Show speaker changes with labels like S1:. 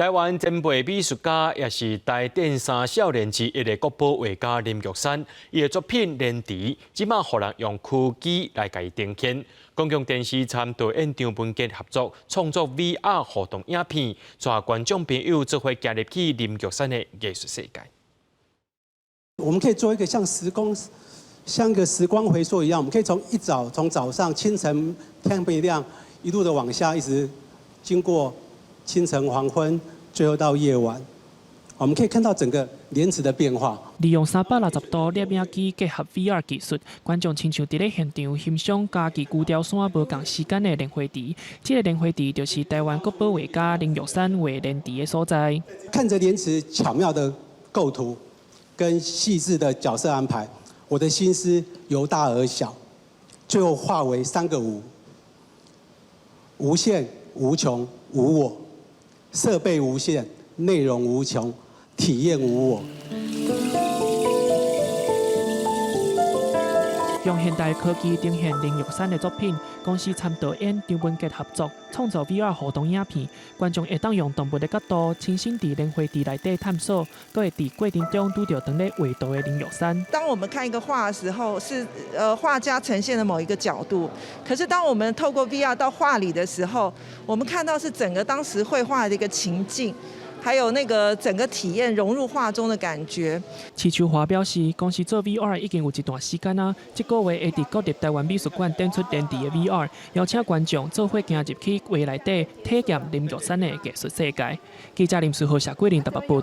S1: 台灣前輩美術家，也是台電三少年之一的國寶畫家林玉山，伊的作品《蓮池》，這馬予人用科技來共伊呈現。公共電視參導演張文傑合作創作 VR 互動影片，帶觀眾朋友做伙行入去林玉山的藝術世界。
S2: 我們可以做一個像時光，像一個時光回溯一樣，我們可以從一早，從早上清晨天沒亮，一路的往下，一直經過清晨、黃昏，最後到夜晚，我們可以看到整個蓮池的變化。
S3: 利用360度攝影機結合 VR 技術，觀眾親像佇咧現場欣賞嘉義龜雕山無仝時間的蓮花池。這個蓮花池就是台灣國寶畫家林玉山畫蓮池的所在。
S2: 看着蓮池巧妙的構圖跟細緻的角色安排，我的心思由大而小，最後化為三個無：無限、無窮、無我。設備無限，內容無窮，體驗無我。
S3: 用現代科技呈現林玉山的作品，公視參導演張文傑合作創造 VR 互動影片，觀眾會當用動物的角度，親身佇蓮花池內底探索，閣會佇過程中拄著當咧畫圖的林玉山。
S4: 當我們看一個畫的時候，是畫家呈現的某一個角度，可是當我們透過 VR 到畫裡的時候，我們看到是整個當時繪畫的一個情境。還有那個整個體驗融入畫中的感覺。
S3: 池秋華表示，公司做 VR 已經有一段時間啊，這個月會佇國立臺灣美術館展出蓮池的 VR，邀請觀眾做伙行入去畫內底體驗林玉山的藝術世界。記者林書豪、謝桂玲台北報。